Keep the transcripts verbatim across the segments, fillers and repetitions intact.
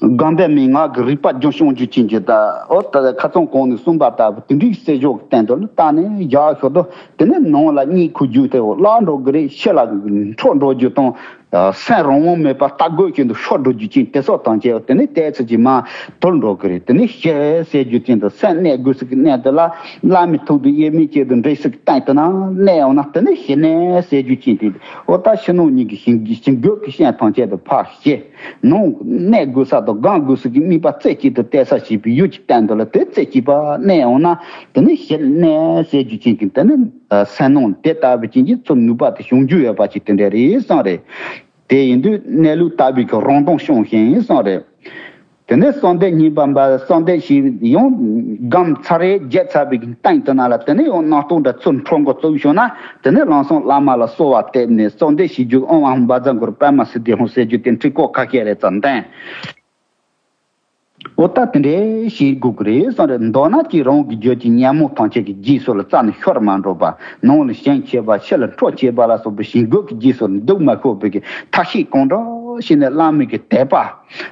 དགོན་པའི་མན་ངག་གི་རིག་པ་རྒྱུན་བྱུང་རྒྱུ་ཅན་གྱི་ད་ཨོ་ད་ཁ་སང་གོང་ནས་གསུངས་པ་ལྟ་བུ་དེ་འདྲའི་གསལ་བྱེད་ཀྱི་སྟེང་དུ་ལ་བལྟས་ནས་བཞག་ཤོག་དོ། དེ་ནས་ནང་ལ་གཉིད་ཁུག་རྒྱུ་དེ་འོ་བརླག་འགྲོ་གི་རེད། ཕྱི་ལ་འཕྲོ་འགྲོ་རྒྱུ་དང་། སེམས་རང་དབང་མེད་པར་ལྟ་དགོས་ཀྱི་འདུག་ཤོར་འགྲོ་རྒྱུ་ཅན་དེ་སོགས་དང་བཅས་དེ་ནས་ལྟས་ཚུལ་གྱིས་མར་དུལ་འགྲོ་གི་རེད། དེ་ནས་ཞེ་ཟེར་རྒྱུ་ཅན་དུ་སེམས་གནས་དགོས་ས་གི་གནས་དེ་ལ་བླ་མའི་ཐུགས་དང་དབྱེར་མེད་ཅན་དུ་འདྲེས་ས་གི་སྟེང་དུ་ན་གནས་འོང་ན་དེ་ནས་ཞི་གནས་ཟེར་རྒྱུ་ཅན་དེ་འོ་ད་ཕྱི་ནང་གཉིས་ཀྱི་ཞིང་ཞིང་དགོས་ཀྱི་སྤྱན་ཐམས་ཅད་དུ་ཕར་ཞི། ནང་གནས་དགོས་ས་དང་སྒོམ་དགོས་ས་གི་དམིགས་པ་རྩེ་གཅིག་ཏུ་གཏད་ས་བྱས་པའི་ཡུལ་གྱི་སྟེང་དུ་ལ་དེ་རྩེ་གཅིག་པ་གནས་འོང་ན་དེ་ནི་ཞི་གནས་ཟེར་རྒྱུ་ཅན་གྱི་དེ་ནི་སེམས་ནང་དེ་ལྟ་བུ་ཅན་གྱི་ཚུར་ནུས་པ་དེ་བྱུང་རྒྱུ་ཡོད་པ་ཅིག་དེ་འདྲ་རེད་གསུངས་རེད། དེ་ཡིན་དུས་གནས་ལུགས་ལྟ་བུའི་གི་རང་སྟོང་བྱུང་ཞིང་གསུངས་རེད། དེ་ནས་གསོལ་འདེབས་གཉིས་པ་འབའ་གསོལ་འདེབས་ཤིག་ཡང་སྒོམ་ཚར་རེ་བརྒྱབ་ཚར་བའི་གི་སྟེང་དུ་ན་ལ་དེ་ནས་ཡང་སྣང་སྟོང་འདྲ་ཚུར་འཕྲོ་འགོ་བཙུགས་བྱུང་ན་དེ་ནས་ལམ་སང་བླ་མ་ལ་གསོལ་བ་བཏབ་ནས་གསོལ་འདེབས་ཞུ་རྒྱུ་ཨོཾ་ཨཱཿཧཱུྃ་བཛྲ་གུ་རུ་པདྨ་སིདྡྷི་ཧཱུྃ་ཟེར་རྒྱུ་དེ་འཁྲིལ་སྐོར་ཁ་ཤས་རེ་ཙམ་བསྟན། འོ་ད་དེ་འདྲའི་ཞིག་དགོས་ཀྱི་རེད་གསུངས་རེད། མདོར་ན་ཅིག་རང་གི་རྒྱུད་ཀྱི་ཉོན་མོངས་ཐམས་ཅད་ཀྱི་རྗེས་སུ་ལ་རྩ་ནས་ཤོར་མ་འགྲོ་བ། ནང་ལ་ཞེན་བྱེད་པ་ཕྱི་ལ་འཕྲོ་བྱེད་པ་ལ་སོགས་པའི་ཞེན་རྒོད་ཀྱི་རྗེས་སུ་འདུག་མ་ཤོར་བའི་གི་ཐབས་ཤེས་གང་འདྲ་ཞིག་ནས་བླ་མའི་གི་དད་པ།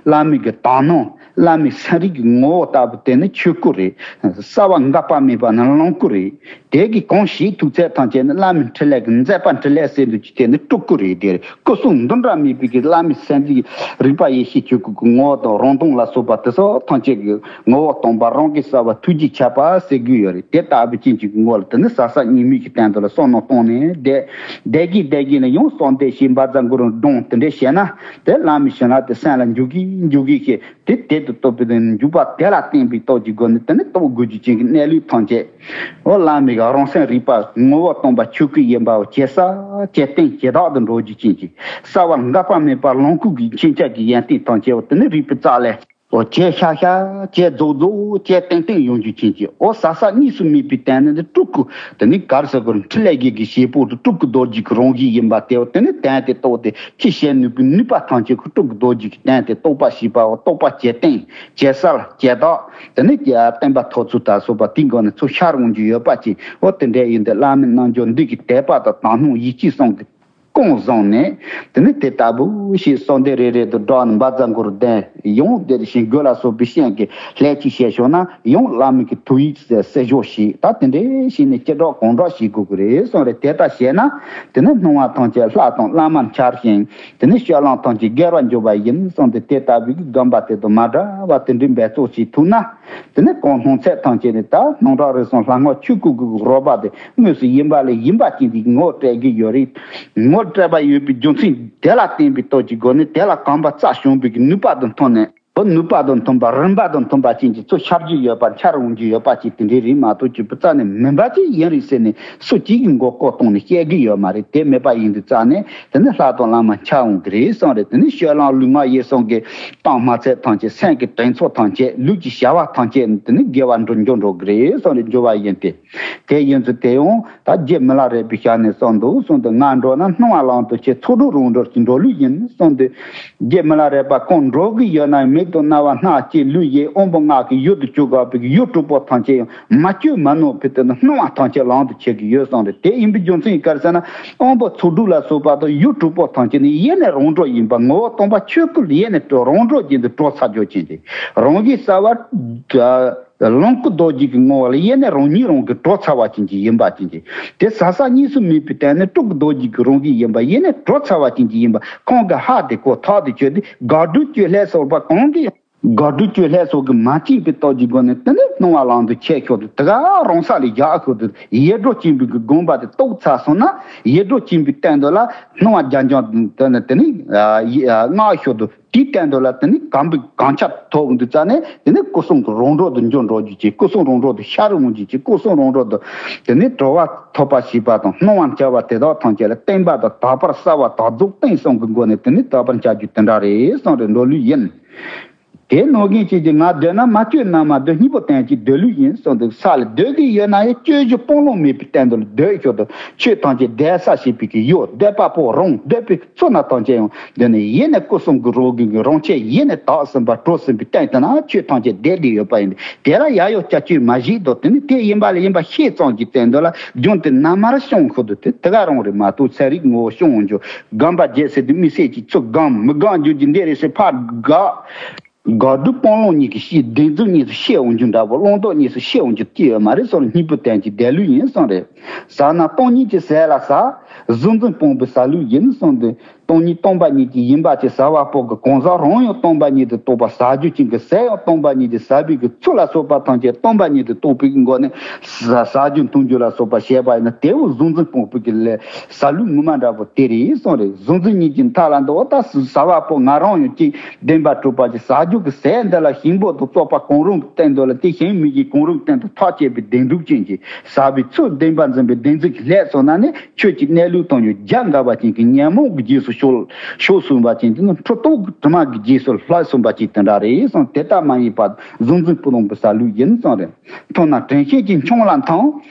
བླ་མའི་གི་དག་སྣང་། བླ་མའི་སེམས་རིག་གི་ངོ་བོ་ལྟ་བུ་དེ་ནི་ཆོས་སྐུ་རེད། གསལ་བ་འགག་པ་མེད་པ་ནི་ལོངས་སྐུ་རེད། དེ་གི་གང་ཞིག་ཐུག་ཚད་ཐམས་ཅད་ནི་བླ་མའི་འཕྲིན་ལས་ཀྱི་མཛད་པ་འཕྲིན་ལས་ཟེར་འདུག་ཅི་དེ་ནི་སྤྲུལ་སྐུ་རེད། དེ་སྐུ་གསུང་འདི་འདྲ་མེད་པའི་གི་བླ་མའི་སེམས་ཀྱི་རིག་པ་ཡེ་ཤེས་ཆོས་སྐུ་གི་ངོ་བོ་དང་རང་སྟོང་ལ་སོགས་པ་དེ་སོགས་ཐམས་ཅད་ཀྱི་ངོ་བོ་སྟོང་པ་རང་གི་གསལ་བ་ཐུགས་རྗེའི་ཁྱབ་པ་ཟེར་དགོས་ཡོད་རེད། དེ་ལྟ་བུ་ཅན་གྱི་ངོ་ལ་དེ་ནི་ཟབ་གསལ་གཉིས་མེད་ཀྱི་སྟེང་དུ་ལ་བསམ་མནོ་བཏང་ནས་བསྡད་བསྡད་གི་བསྡད་གི་ནི་ཡང་གསོལ་འདེབས་ཤིག་བཛྲ་གུ་རུ་འདོན་དེ་འདྲས་བྱས་ན་དེ་བླ་མའི་བྱིན་རླབས་དེ་སེམས་ལ་འཇུག་གི་འཇུག་གི་ཞེས། དེ་དེ་དུ་རྟོགས་པའི་དོན་འཇུག་པ་དེ་ལ་བརྟེན་པའི་སྟོབས་ཀྱི་སྒོ་ནས་དེ་ནི་རྟོགས་དགོས་རྒྱུ་ཅན་གྱི་གནས་ལུགས་ཐམས་ཅད། འོ་བླ་མའི་རང་སེམས་རིག་པ་ངོ་བོ་སྟོང་པ་ཆོས་སྐུ་ཡིན་པའོ། ཇེ་གསལ་ཇེ་བརྟན་ཇེ་དག་ཏུ་འགྲོ་རྒྱུ་ཅན་གྱི་གསལ་བ་འགག་པ་མེད་པ་ལོངས་སྐུ་གི་མཁྱེན་ཆ་གི་ཡོན་ཏན་ཐམས་ཅད་འོ་དེ་ནི་རིག་པའི་རྩལ་ལས། འོ་ཇེ་ཤ་ཤ་ཇེ་རྫོགས་རྫོགས་ཇེ་བརྟན་བརྟན་ཡོང་རྒྱུ་ཅན་གྱི་འོ་ཟབ་གསལ་གཉིས་སུ་མེད་པའི་དོན་ནི་འདི་སྤྲུལ་སྐུ། དེ་ནི་ག་རེ་ཟེར་དགོས་རེད། འཕྲིན་ལས་རྒྱལ་གྱི་བྱེད་པོ་དེ་སྤྲུལ་སྐུ་རྡོ་རྗེ་གི་རང་བཞིན་ཡིན་པ་དེའོ། དེ་ནི་དོན་དེ་རྟོགས་ཏེ་ཅི་བྱེད་ནུས་པའི་ནུས་པ་ཐམས་ཅད་ཁོ་སྤྲུལ་སྐུ་རྡོ་རྗེ་གི་དོན་དེ་རྟོགས་པ་ཞེས་པའོ། རྟོགས་པ་ཇེ་བརྟན་ཇེ་གསལ་ཇེ་དག་དེ་ནི་བསྟན་པ་ཐོབ་ཚུལ་ལ་སོགས་པ་དེའི་སྒོ་ནས་ཚུར་ཤར་འོང་རྒྱུ་ཡོད་པ་ཅིག་འོ་དེ་འདྲ་ཡིན་ཏེ་བླ་མའི་རྣལ་འབྱོར་འདི་གི་དད་པ་དང་དག་སྣང་ཡིད་ཆེས་གསུམ་གྱི་སྐོང་བཟུང་ནས་དེ་ནི་དེ་ལྟ་བུ་ཞིག་གསོལ་འདེབས་རེ་རེ་དུ་སྒྲོག་ནས་བཛྲ་གུ་རུ་གདན་ཡང་དེར་ཞིང་རྒོད་ལ་སོགས་པའི་སྤྱན་གྱིས་ལྷད་ཅིག་བྱས་ཤོག་ན་ཡང་བླ་མའི་གི་ཐུགས་ཡིད་གསལ་ཤོག་ཞིག་ད་དེ་འདྲའི་ཞིག་ནས་ཅི་སྒྲོག་གང་སྒྲོག་བྱེད་དགོས་ཀྱི་རེད་གསུངས་རེད། དེ་ལྟར་བྱས་ན་དེ་ནི་སྣང་བ་ཐམས་ཅད་ལྷ་དང་བླ་མར་འཆར་ཞིང་དེ་ནི་སྤྱོད་ལམ་ཐམས་ཅད་དགེ་བར་འགྱུར་བ་ཡིན་གསུངས་ཏེ་དེ་ལྟ་བུའི་གི་སྒོམ་པ་དེ་དང་མ་འདྲ་བ་དེ་འདྲའི་འབད་རྩོལ་ཞིག་ཐུག་ན། དེ་ནས་གང་སྣང་ཚད་ཐམས་ཅད་ནི་ད་སྣང་གྲགས་རིག་གསུམ་ལྷ་སྔགས་ཆོས་སྐུ་གི་རོལ་པ་དེ་དངོས་སུ་ཡིན་པ་ལས་ཡིན་པ་ཅན་དེ་ངོ་སྤྲད་ཀྱི་ཡོད་རེད། ངོ་སྤྲད་པ་ཡོད་པའི་རྒྱུ་མཚན་དེ་ལ་བརྟེན་པའི་སྟོབས་ཀྱི་སྒོ་ནས་དེ་ལ་གོམས་པ་རྩ་བྱུང་བའི་གི་ནུས་པ་དང་མཐུན་ནས་ཨོ་ནུས་པ་དང་མཐུན་པ་རིམ་པ་དང་མཐུན་པ་ཅན་གྱི་ཚུར་ཤར་རྒྱུ་ཡོད་པ་འཆར་འོང་རྒྱུ་ཡོད་པ་ཅིག་དེ་འདྲའི་རིགས་མ་གཏོགས་གཅིག་པུ་རྩ་ནས་མིན་པ་ཅིག་ཡིན་རེད་ཟེར་ནས་སུ་གཅིག་གིས་མགོ་སྐོར་བཏང་ནས་བཤད་ཀྱི་ཡོད་མ་རེད། དེ་མེད་པ་ཡིན་དུས་རྩ་ནས་དེ་ནི་ལྷ་དང་བླ་མ་འཆར་འོང་གི་རེད་གསུངས་རེད། དེ་ནི་སྤྱོད་ལམ་ལུས་ངག་ཡིད་གསུམ་གྱི་གཏིང་མ་ཚད་ཐམས་ཅད་སེམས་ཀྱི་དྲན་ཚོགས་ཐམས་ཅད་ལུས་ཀྱི་བྱ་བ་ཐམས་ཅད་དེ་ནི་དགེ་བ་འགྲུབ་འགྱུར་འགྲོ་གི་རེད་གསུངས་རེད། འགྱུར་བ་ཡིན་ཏེ། དེ་ཡིན་ཚུལ་དེ་ཡང་ད་རྗེ་མི་ལ་རས་པའི་ཞལ་ནས་གསུངས་འདུག་གསུངས་ཏེ་ང་འགྲོ་ན་སྣང་བ་ལམ་དུ་ཆས། ཚོགས་དྲུག་རང་གྲོལ་གྱི་འགྲོ་ལུགས་ཡིན་གསུངས་ཏེ། རྗེ་མི་ལ་རས་པ་གང་འགྲོ་གི་ཡོད་ན་མིག་དང་རྣ་བ་སྣ་ལྕེ་ལུས་ཡིད་དབང་པོ་ལྔ་གི་ཡུལ་དུ་གྱུར་དགོས་པའི་ཡུལ་དྲུག་པོ་ཐམས་ཅད་ཡང་མ་བཅོས་མ་ནོར་བའི་དོན་དུ་སྣང་བ་ཐམས་ཅད་ལམ་དུ་ཆས་ཀྱི་ཡོད་གསུངས་ཏེ། དེ་ཡིན་པའི་རྒྱུ་མཚན་ག་རེ་ཟེར་ན་དབང་པོ་ཚོགས་དྲུག་ལ་སོགས་པ་དང་ཡུལ་དྲུག་པོ་ཐམས་ཅད་ནི་ཡེ་ནས་རང་གྲོལ་ཡིན་པ་ངོ་བོ་སྟོང་པ་ཆོས་སྐུ་ལ་ཡེ་ནས་རང་གྲོལ་གྱི་འདུ་གྲོལ་ཚར་རྒྱུ་ཅན་ཏེ། རང་གི་གསལ་བ་ལོངས་སྐུ་རྡོ་རྗེ་གི་ངོ་བོ་ལ་ཡེ་ནས་རང་ཉིད་རང་གིས་གྲོལ་ཚར་བ་ཅན་གྱི་ཡིན་པ་ཅན་གྱི། དེ་ཟབ་གསལ་གཉིས་སུ་མེད་པའི་དོན་ནི་སྤྲུལ་སྐུ་རྡོ་རྗེ་གི་རང་གི་ཡིན་པ་ཡེ་ནས་གྲོལ་ཚར་བ་ཅན་གྱི་ཡིན་པ་ཁོང་གི་ཧ་དེ་གོ་ཐག་དེ་ཆོད་དེ་དགག་སྒྲུབ་གཅོད་ལྷད་སོགས་པ་གང་གི་དགག་སྒྲུབ་གཅོད་ལྷད་སོགས་ཀྱིས་མ་བཅིངས་པའི་སྟོབས་ཀྱི་སྒོ་ནས་དེ་ནི་སྣང་བ་ལམ་དུ་ཆས་ཤོག་ཏུ་དེ་ག་རང་ས་ལས་བཞག་ཤོག་ཏུ་ཡེ་གྲོལ་ཆེན་པོའི་གི་དགོངས་པ་དེ་རྟོགས་ཚར་སོང་ན་ཡེ་གྲོལ་ཆེན་པོའི་སྟེང་དུ་ལ་སྣང་བ་རྒྱ་འབྱམས་དེ་ནི་དེ་ནི་ཡེ་ཡེ་མངའ་ཤོག་ཏུ། དེའི་སྟེང་དུ་ལ་དེ་ནི་གོམས་པའི་གོམས་ཆ་ཐོབ་འདུག་ཙ་ནས་དེ་ནི་སྐུ་གསུང་གི་རང་གྲོལ་དུ་འགྱུར་འགྲོ་རྒྱུ་ཅིག་སྐུ་གསུང་རང་གྲོལ་དུ་ཤར་འོང་རྒྱུ་ཅིག་སྐུ་གསུང་རང་གྲོལ་དུ་དེ་ནི་གྲོལ་བ་ཐོབ་པ་ཞེས་པ་དང་སྣང་བ་འཆར་བ་དེ་དག་ཐམས་ཅད་ལ་བརྟན་པ་དང་དག་པར་གསལ་བ་དག་རྫོགས་བརྟན་གསུམ་གྱི་སྒོ་ནས་དེ་ནི་དག་པར་འཆར་རྒྱུ་དེ་འདྲ་རེད་གསུངས་རེད་འགྲོ་ལུགས་ཡིན། དེ་ནོར་གིན་ཅིག་གིས་ང་སྡོད་ན་མ་བཅོས་ན་མ་སྡོད་གཉིས་པོ་བསྟན་གྱི་སྡོད་ལུགས་ཡིན་གསུངས་འདུག་ས་ལ་སྡོད་ཀྱི་ཡོད་ན་ཡང་བཅོས་གཞི་སྤང་བླང་མེད་པའི་སྟེང་དུ་ལ་སྡོད་ཤོག་ཏུ་ཆོས་ཐམས་ཅད་སྡོད་ས་ཞེས་པའི་གི་ཡུལ་སྡོད་པ་པོ་རང་སྡོད་པའི་ཚོ་ན་ཐམས་ཅད་ཡང་འདི་ནི་ཡེ་ནས་སྐུ་གསུང་གི་རང་གི་རང་ཆས་ཡེ་ནས་དག་ཟིན་པ་གྲོལ་ཟིན་པའི་སྟེང་དུ་ན་ཆོས་ཐམས་ཅད་བསྡད་བསྡད་ཡོད་པ་ཡིན། དེ་ལ་ཡ་ཡོ་སྐྱབས་བཅོལ་མ་བཞེས་དོ། དེ་ནི་དེ་ཡིན་པ་ལ་ཡིན་པ་ཤེས་ཙམ་གྱི་སྟེང་དུ་ལ་རྒྱུན་དུ་ན་མར་བྱུང་ཁུལ་དུ་དེ་དེ་ག་རང་རེད་མ་གཏོགས་ཚན་རིག་ངོ་བོ་བྱུང་འོང་རྒྱུ་སྒོམ་པ་རྒྱས་ཟེར་དུས་དམིགས་བསལ་གྱི་ཚུལ་སྒོམ་མི་སྒོམ་རྒྱུ་གྱི་འདི་རེད་ཟེར་ཕར་དགག་དགག་སྒྲུབ་སྤང་བླང་གཉིས་ཀྱི་ཤེས། བདེན་རྫུན་གཉིས་སུ་ཤེས་འོང་རྒྱུ་འདྲ་པོ། བླང་དོར་གཉིས་སུ་ཤེས་འོང་རྒྱུ་ཅི་ཡོད་མ་རེད་གསུངས་རེད། གཉིས་པོ་བསྟན་གྱི་བདེ་ལུགས་ཡིན་གསུངས་རེད། ཟ་ན་སྟོང་ཉིད་ཀྱི་ཟས་ལ་ཟ། གཟུང་འཛིན་སྤངས་པའི་ཟ་ལུགས་ཡིན་གསུངས་ཏེ། སྟོང་ཉིད་སྟོང་པ་ཉིད་ཀྱི་ཡིན་པ་ཅིག་ཟ་བ་པོ་གི་གང་ཟག་རང་ཡང་སྟོང་པ་ཉིད་དུ་རྟོགས་པ། ཟ་རྒྱུ་ཅན་གྱི་ཟས་ཡང་སྟོང་པ་ཉིད་དུ། ཟ་བའི་གི་ཚུལ་ལ་སོགས་པ་ཐམས་ཅད་སྟོང་པ་ཉིད་དུ་རྟོགས་པའི་གི་སྒོ་ནས། ཟ་ཟ་རྒྱུ་འཐུང་རྒྱུ་ལ་སོགས་པ་བྱས་པ་ཡིན་ན། དེ་བོ་གཟུང་འཛིན་སྤངས་པའི་གི་ལས་ཟ་ལུགས་ངོ་མ་འདྲ་པོ་དེ་རེད་གསུངས་རེད། གཟུང་འཛིན་གཉིས་ཀྱི་མཐའ་ལ་འདུག་པ། ད་ཟ་བ་པོ་ང་རང་ཡང་ཅིག་བདེན་པ་གྲུབ་པ་ཅིག་ཟ་རྒྱུ་གི་ཟས་འདི་ལ་ཞིམ་པོ་དང་བཙོག་པ་གང་རུང་གི་སྟེང་དུ་ལ། དེ་གཞན་མི་གཞན་གང་རུང་གི་སྟེང་དུ་ཐག་བཅད་པའི་བདེན་གྲུབ་ཅན་གྱི་ཟ་བའི་ཚུལ་བདེན་པར་འཛིན་པའི་བདེན་འཛིན་གྱི་ལས་སོང་ན་ནི། ཆོས་ཀྱི་གནས་ལུགས་དང་ཡང་རྒྱ་འགལ་བ་ཅན་གྱི་ཉོན་མོངས་ཀྱི་རྗེས་སུ་ཤོར་ཤོར་སོང་བ་ཅན་དེ་ནི་ཁྲོ་ཐོག་གི་དྲི་མ་གི་རྗེས་སུ་ལྷོད་སོང་བ་ཅིག་དེ་འདྲ་རེད་གསུངས། དེ་ལྟ་མ་ཡིན་པར་གཟུང་འཛིན་སྤངས་པའི་ཟ་ལུགས་ཡིན་གསུངས་རེད། མཐོང་ན་དྲན་ཤེས་ཀྱི་མཆོང་ལ་འཐམ།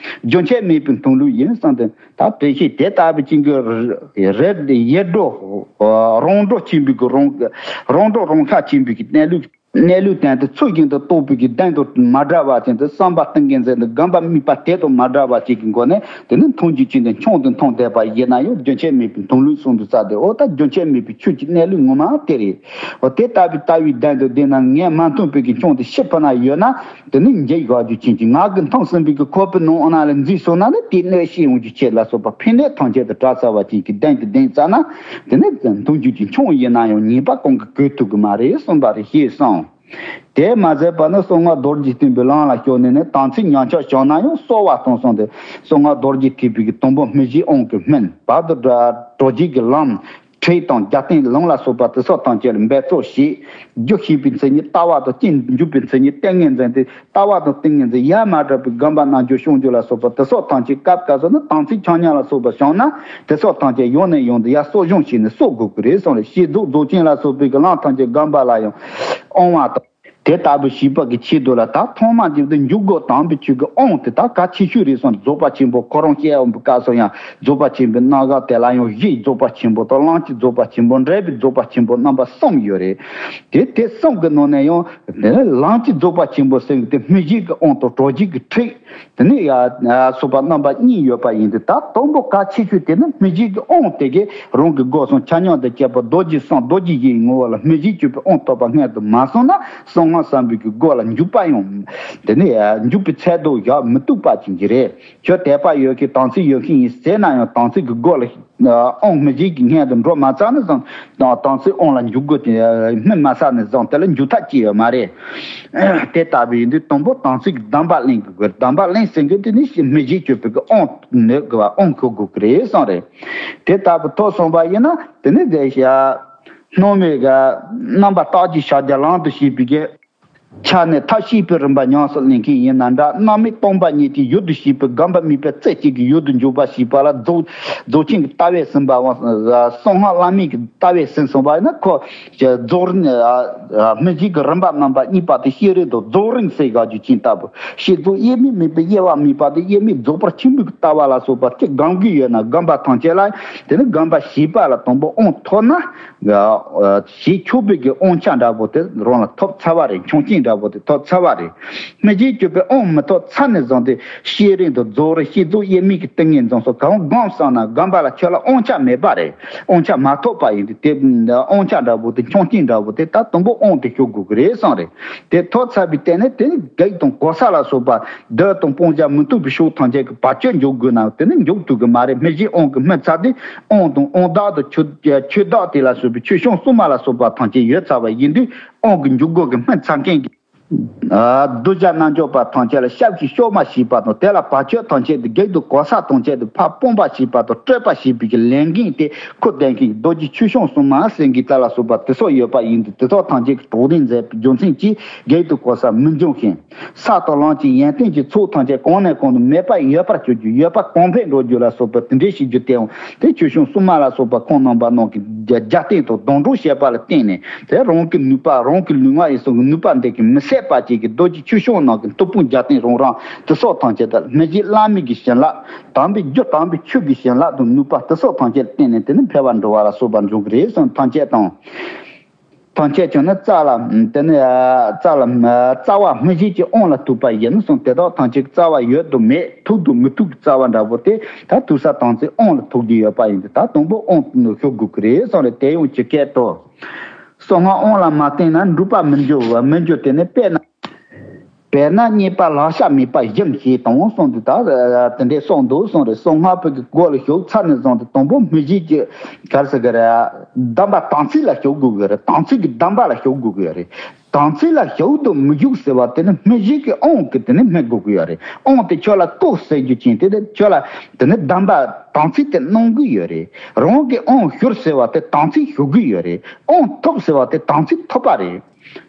རྒྱུན་ཆད་མེད་པའི་མཐོང་ལུགས་ཡིན་གསུངས་ཏེ། ད་དྲན་ཤེས་དེ་ལྟ་བུ་ཅན་གྱི་རེ་ཡེ་འགྲོ་རང་གྲོལ་ཆེན་པོའི་གི་རང་རང་གྲོལ་རང་ཤར་ཆེན་པོའི་གི་གནས་ལུགས། གནས་ལུགས་དོན་དེ་ཚུལ་བཞིན་དུ་རྟོགས་པའི་གི་གདེང་དང་མ་བྲལ་བ་ཅན་དུ། བསམ་པ་གཏིང་གི་འཛིན་དུ་སྒོམ་པ་དམིགས་པ་དེ་དང་མ་བྲལ་བ་ཅིག་གི་སྒོ་ནས། དེ་ནི་མཐོང་རྒྱུ་ཅན་དུ་མཆོང་དུ་མཐོང་བསྡད་པ་ཡིན་ན་ཡང་། རྒྱུན་ཆད་མེད་པའི་མཐོང་ལུགས་གསུང་དུ་བསྩལ་ཏེ། འོ་ད་རྒྱུན་ཆད་མེད་པའི་ཆོས་ཀྱི་གནས་ལུགས་ངོ་མ་དེ་རེད། འོ་དེ་ལྟ་བུའི་ལྟ་བའི་གདེང་དང་ལྡན་ན། ངས་མ་མཐོང་བའི་གི་མཆོང་དེ་ཕྱི་ཕུད་ན་ཡོད་ན། དེ་ནི་འཇིག་དགོས་རྒྱུ་ཅན་གྱི། ང་གིས་མཐོང་ཟིན་པའི་གི་ཁོག་པའི་ནང་འོ་ན་ལ་འཛུལ་སོང་ན་ནི། དེ་གནོད་བྱེད་ཡོང་རྒྱུ་ཆེ་ལ་སོགས་པ་ཕན་གནོད་ཐམས་ཅད་དུ་བྲལ་ཚར་བ་ཅན་གྱི་གདེང་དེ་ལྡན་ཚར་ན། དེ་ནི་མཐོང་རྒྱུ་ཅན་མཆོང་ཡིན་ན་ཡང་ཉེས་པ་གང་གིས་གོས་ཐུབ་གི་མ་རེད་གསུངས་པ་རེད་ཞེས་གསུངས། དེས་མ་ཟད་པ་ནི། གསང་སྔགས་རྡོ་རྗེ་ཐེག་པའི་ལམ་ལ་ཞུགས་ནས་ནི། དམ་ཚིག་ཉམས་ཆག་བྱུང་ན་ཡང་གསོ་བ་དང་གསུངས་ཏེ། གསང་སྔགས་རྡོ་རྗེ་ཐེག་པའི་གི་དང་པོ་སྨིན་བྱེད་དབང་གི་སྨིན། བར་དུ་གྲོལ་བྱེད་ཀྱི་ལམ། ཁྲིད་དང་རྒྱབ་རྟེན་ལམ་ལ་སོགས་པ་དེ་སོགས་ཐམས་ཅད་ལ་འབད་རྩོལ་བྱེད། རྒྱུ་ཤེས་པའི་མཚན་ཉིད་ལྟ་བ་དང་། རྐྱེན་འཇུག་པའི་མཚན་ཉིད་ཏིང་ངེ་འཛིན་ཏེ། ལྟ་བ་དང་ཏིང་ངེ་འཛིན་ཡ་མ་བྲལ་བའི་སྒོམ་པ་རྣལ་འབྱོར་ཕྱོགས་འཇུག་ལ་སོགས་པ་དེ་སོགས་ཐམས་ཅད་སྐབས་སྐབས་སུ་ནི་དམ་ཚིག་ཆ་མཉམ་ལ་སོགས་པ་བྱུང་ན། དེ་སོགས་ཐམས་ཅད་ཡང་ནས་ཡང་དུ་ཡར་གསོ་སྦྱོང་བྱས་ནས་གསོ་དགོས་ཀྱི་རེད་གསུངས་རེད། བསྐྱེད་རྫོགས་རྫོགས་ཆེན་ལ་སོགས་པའི་གི་ལམ་ཐམས་ཅད་སྒོམ་པ་ལ་ཡང་དབང་བ་དང་། དེ་ལྟ་བུ་བྱེད་པ་གི་ཆེད་དུ་ལ། ད་ཐོག་མ་འདི་དུ་འཇུག་སྒོ་དམ་པའི་ཆོས་ཀྱི་དབང་དེ་ད་གལ་ཆེ་ཤོས་རེད་གསུངས། རྫོགས་པ་ཆེན་པོ་ཁོ་རང་སྐྱེ་བ་པའི་སྐབས་སུ་ཡང་རྫོགས་པ་ཆེན་པོའི་རྣམ་གཞག་དེ་ལ་ཡང་གཞིའི་རྫོགས་པ་ཆེན་པོ་དང་། ལམ་གྱི་རྫོགས་པ་ཆེན་པོ། འབྲས་བུའི་རྫོགས་པ་ཆེན་པོ། རྣམ་པ་གསུམ་ཡོད་རེད། དེ་དེ་གསུམ་གྱི་ནང་ནས་ཡང་དེ་ནི་ལམ་གྱི་རྫོགས་པ་ཆེན་པོ་ཟེར་གི་དེ་སྨིན་བྱེད་ཀྱི་དབང་དང་གྲོལ་བྱེད་ཀྱི་ཁྲིད། དེ་ནི་ཡ་སོགས་པ་རྣམ་པ་གཉིས་ཡོད་པ་ཡིན་ཏེ། ད་དང་པོ་གལ་ཆེ་ཤོས་དེ་ནི་སྨིན་བྱེད་ཀྱི་དབང་དེ་གས་རང་གི་སྒོ་གསུམ་ཆ་མཉམ་དུ་སྐྱེས་པ་རྡོ་རྗེ་གསུམ་རྡོ་རྗེ་བཞིའི་ངོ་བོ་ལ་སྨིན་བྱེད་སྤྱོད་པའི་དབང་ཐོབ་པ་སྔོན་དུ་མ་སོང་ན། གསང་སྔགས་བསམ་པའི་གི་སྒོ་ལ་འཇུག་པ་ཡང་དེ་ནི་ཡ་འཇུག་པའི་ཚད་དུ་བཞག་མི་ཐུབ་པ་ཅན་གྱི་རེད། ཁྱོད་དད་པ་ཡོད་མཁན་དམ་ཚིག་ཡོད་མཁན་ཡིན་ཟེར་ན་ཡང་། དམ་ཚིག་གི་སྒོ་ལ་དབང་སྨིན་བྱེད་ཀྱི་སྔོན་དུ་འགྲོ་མ་ཚར་ནས་བཟུང་། དམ་ཚིག་དབང་ལ་འཇུག་དགོས་ཏེ། སྨིན་མ་ཚར་ནས་བཟུང་དེ་ལ་འཇུག་ཐབས་ཅི་ཡོད་མ་རེད། དེ་ལྟ་བུ་ཡིན་དུས་དང་པོ་དམ་ཚིག་གི་སྡོམ་པ་ལེན་དགོས། སྡོམ་པ་ལེན་ཟེར་མཁན་དེ་ནི་སྨིན་བྱེད་སྤྱོད་པའི་གི་དབང་ནོད་དགོས་པ། དབང་ཞུགས་དགོས་ཀྱི་རེད་གསུངས་རེད། དེ་ལྟ་བུ་ཐོབ་སོང་བ་ཡིན་ན། དེ་ནི་དེ་བཞག་སྣང་མེད་ཀྱི་རྣམ་པར་དག་བྱེད་ཕྱག་རྒྱ་ལམ་དུ་བྱེད་པའི་གི་ཆ་ནས་ཐབས་ཤེས་པའི་རིམ་པ་ཉམས་སུ་ལེན་མཁན་ཡིན་ན་འདྲ། རྣམ་སྨིན་སྟོང་པ་ཉིད་ཀྱི་ཡུལ་དུ་བྱེད་པའི་སྒོམ་པ་དམིགས་པའི་རྩེ་གཅིག་གི་ཡུལ་དུ་འཇུག་པ་ཞེས་པ་ལ། རྫོགས་རྫོགས་ཆེན་གྱི་ལྟ་བས་ཟིན་པ་དབང་། གསང་སྔགས་བླ་མེད་ཀྱི་ལྟ་བས་ཟིན་སོང་བ་ཡིན་ན། ཁོ་རྫོགས་རིམ་སྨིན་བྱེད་ཀྱི་རིམ་པ་རྣམ་པ་གཉིས་པ་དེ་བསྐྱེད་རིམ་དང་རྫོགས་རིམ་ཟེར་དགོས་རྒྱུ་ཅན་ལྟ་བུ། བསྐྱེད་རྫོགས་དབྱེར་མེད་དམིགས་པའི་དབྱེ་བ་དམིགས་པ་དེ་དབྱེར་མེད་རྫོགས་པ་ཆེན་པོའི་ལྟ་བ་ལ་སོགས་པ་ཅིག་སྒོམ་གྱི་ཡོད་ན། སྒོམ་པ་ཐམས་ཅད་ལ་དེ་ནི་སྒོམ་པ་བྱེད་པ་ལ་དང་པོ་དབང་ཐོབ་ན། བྱེད་ཆོག་པའི་གི་དབང་ཆ་འདྲ་པོ་དེ་རང་ལ་ཐོབ་ཚར་བ་རེད། ཆོག་མཆན་འདྲ་པོ་དེ་ཐོབ་ཚར་བ་རེད། སྨིན་བྱེད་སྤྱོད་པའི་དབང་མི་ཐོབ་ཚར་ནས་བཟུང་སྟེ། བསྐྱེད་རིམ་དང་རྫོགས་རིམ། བསྐྱེད་རྫོགས་དབྱེར་མེད་ཀྱི་ཏིང་ངེ་འཛིན་སོགས་གང་སྒོམ་བསམ་ན། སྒོམ་པ་ལ་ཁྱོད་ལ་དབང་ཆ་མེད་པ་རེད། དབང་ཆ་མ་ཐོབ་པ་ཡིན་དུས་དེ་དབང་ཆ་འདྲ་པོ་དེ་ཆོག་མཆན་འདྲ་པོ་དེ་ད་དང་པོ་དབང་དེ་ཞུགས་དགོས་ཀྱི་རེད་གསུངས་རེད། དེ་ཐོབ་ཚར་བའི་སྟེང་ནས་དེ་ནི་བགེགས་དང་གོ་ས་ལ་སོགས་པ། བདུད་དང་སྤང་བྱ་མི་ཐུབ་པའི་ཕྱོགས་ཐམས་ཅད་ཀྱི་བར་ཆད་འཇོམས་དགོས་ན། དེ་ནི་འཇོམས་ཐུབ་ཀྱི་མ་རེད། སྨིན་བྱེད་དབང་གིས་སྨིན་ཚར་ཏེ། དབང་དང་དབང་བདག་དང་ཆོས་ཆོས་བདག་དེ་ལ་སོགས་པའི་ཆོས་སྐྱོང་སྲུང་མ་ལ་སོགས་པ་ཐམས་ཅད་ཡོད་ཚར་བ་ཡིན་དུས། དབང་གི་འཇུག་སྒོ་གིས་སྨིན་ཚར་མཁན་གྱི་གདུལ་བྱ་རྣལ་འབྱོར་པ་ཐམས་ཅད་ལ་ཞབས་ཀྱིས་སྐྱོབ་མ་བྱས་པ་དང་། དེ་ལ་བར་ཆད་ཐམས་ཅད་དེ། བགེགས་དང་གོ་ས་ཐམས་ཅད་དེ་ཕར་སྤོང་བ་བྱས་པ་དང་། སྐྲོད་པ་བྱས་པའི་གི་ལས་འགན་དེ་ཁུར་ལྡན་མཁན་གྱི་རྡོ་རྗེ་ཆོས་སྐྱོང་སྲུང་མ་ཟེར་མཁན་དེ་ལ་སོགས་པ་དེ་སོགས་ཡོད་པ་ཡིན་དུས། དེ་དག་ཐམས་ཅད་ཀྱི་གྲོགས་རིགས་མཛད་པའི་རྒྱུ་མཚན་གྱིས། བགེགས་དང་གོ་ས་མི་འཇོམས་ཤིང་། ས་དང་ལམ་གྱི་ཡོན་ཏན་གྱི་ཚོགས་ཐམས་ཅད་གང་ནས་གང་དུ་མེད་པར་ཡོད་པར་གྱུར་རྒྱུ། ཡོད་པ་གོང་འཕེལ་འགྲོ་རྒྱུ་ལ་སོགས་པ་དེ་འདྲའི་བྱེད་རྒྱུ་དེའང་། དེ་ཆོས་སྐྱོང་སྲུང་མ་ལ་སོགས་པ་ཁོང་རྣམ་པ་རྣམས་ཀྱི་རྒྱ་རྒྱ་རྟེན་དང་སྡང་གྲོགས་བྱས་པ་ལ་བརྟེན་ནས། དེ་རང་གི་ནུས་པ། རང་གི་ལུས་ངག་ཡིད་གསུམ་གྱི་ནུས་པ་འདི་གིས་མི་ཟད་པ་ཅན་གྱི་རྡོ་རྗེ་ཆོས་སྐྱོང་རྣམས་ཀྱི་མཐུ་དཔུང་རྒྱ་རྟེན་རང་རང་དེ་སོགས་ཐམས་ཅད་དང་། སྨིན་བྱེད་བླ་མེད་ཀྱི་བྱིན་རླབས། དམ་པའི་རྒྱུ་དམ་པའི་ཆོས་ཀྱི་བྱིན་རླབས་དང་ནུས་པ་དེ་སོགས་ཐམས་ཅད་ལ་བརྟེན་ནས། དེ་ནི་འཕེལ་བར་འགྲོ་བ་ལ་སོགས་པ་འབྱུང་གི་རེད་གསུངས། ཐམས་ཅད་དང་། ཐམས་ཅད་ཀྱང་ནི་རྩ་ལ། དེ་ནི་རྩ་ལ། རྩ་བ་སྨིན་བྱེད་ཀྱི་དབང་ལ་ཐུག་པ་ཡིན་གསུངས། དེ་དག་ཐམས་ཅད་རྩ་བ་ཡོད་དང་མེད། ཐུག་དང་མི་ཐུག་གི་རྩ་བ་འདྲ་པོ་དེ། ད་ཐུག་ས་དམ་ཚིག་དབང་ལ་ཐུག་རྒྱུ་ཡོད་པ་ཡིན་ཏེ། ད་དང་པོ་དབང་ཞུགས་དགོས་ཀྱི་རེད་གསུངས་རེད། དེ་ཡང་ཇི་སྐད་དུ། གསང་སྔགས་དབང་ལ་མ་བརྟེན་ན་འགྲུབ་པ་མི་འགྱུར་བ་མི་འགྱུར་ཏེ་ནི་དཔེར་ན། དཔེར་ན་རྙེད་པ་ལག་ཆ་མེད་པ་བཞིན་ཞེས་དང་གསུངས་འདུག་ད་དེ་འདྲའི་གསུངས་འདུག་གསུངས་རེད། གསང་སྔགས་པའི་གི་སྒོ་ལ་ཞུགས་ཚར་ནས་བཟུང་སྟེ་དང་པོ་སྨིན་བྱེད་ཀྱི་ག་རེ་ཟེར་གི་རེད། གདམས་པ་དམ་ཚིག་ལ་ཞུགས་དགོས་གི་རེད། དམ་ཚིག་གི་གདམས་པ་ལ་ཞུགས་དགོས་གི་རེད། དམ་ཚིག་ལ་ཞུགས་དུ་མི་འཇུག་ཟེར་བ་དེ་ནི་སྨིན་བྱེད་ཀྱི་དབང་གིས་དེ་ནི་སྨིན་དགོས་གི་ཡོད་རེད། དབང་དེ་ཁྱོད་ལ་བསྐུར་ཟེར་རྒྱུ་ཅན་དེ་དེ་ཁྱོད་ལ་དེ་ནི་གདམས་པ་དམ་ཚིག་དེ་གནང་གི་ཡོད་རེད། རང་གི་དབང་ཞུར་ཟེར་བ་དེ་དམ་ཚིག་ཞུ་གི་ཡོད་རེད། དབང་ཐོབ་ཟེར་བ་དེ་དམ་ཚིག་ཐོབ་པ་རེད།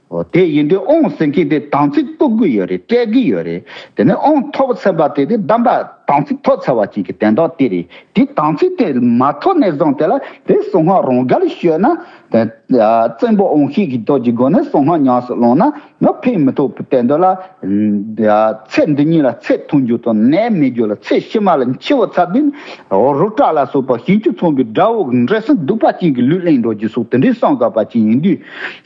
འོ་དེ་ཡིན་དུས་དབང་ཟེར་མཁན་དེ་དམ་ཚིག་བསྐུར་གི་ཡོད་རེད། སྤྲད་གི་ཡོད་རེད། དེ་ནས་དབང་ཐོབ་ཚར་བ་དེ་དེ་གདམས་པ་དམ་ཚིག་ཐོབ་ཚར་བ་ཅིག་གི་དོན་དག་དེ་རེད། དེ་དམ་ཚིག་དེ་མ་ཐོབ་ནས་བཟུང་དེ་ལ་དེ་གསང་སྔགས་རང་འགུལ་ཤོད་ན་དེ་བཙན་པོ་དབང་ཤེད་ཀྱི་སྟོབས་ཀྱི་སྒོ་ནས་གསང་སྔགས་ཉམས་སུ་བླངས་ན་ཡང་ཕན་མི་ཐོགས་པའི་དོན་དག་ལ་ཚེ་འདི་ཉིད་ལ་ཚེ་ཐུང་རྒྱུ་དང་ནད་མེད་རྒྱུ་ལ་ཚེ་ཕྱི་མ་ལ་འཆི་བ་ཚར་དུས་རུ་དྲག་ལ་སོགས་པ་ཞིང་བཅུ་མཚུངས་པའི་དགྲ་བོ་འདྲེ་སྲིན་གདུག་པ་ཅན་གྱི་ལུས་ལེན་འགྲོ་རྒྱུ་སོགས་དེ་འདྲའི་བསམ་དགོས་པ་ཅིག་ཡིན་དུས།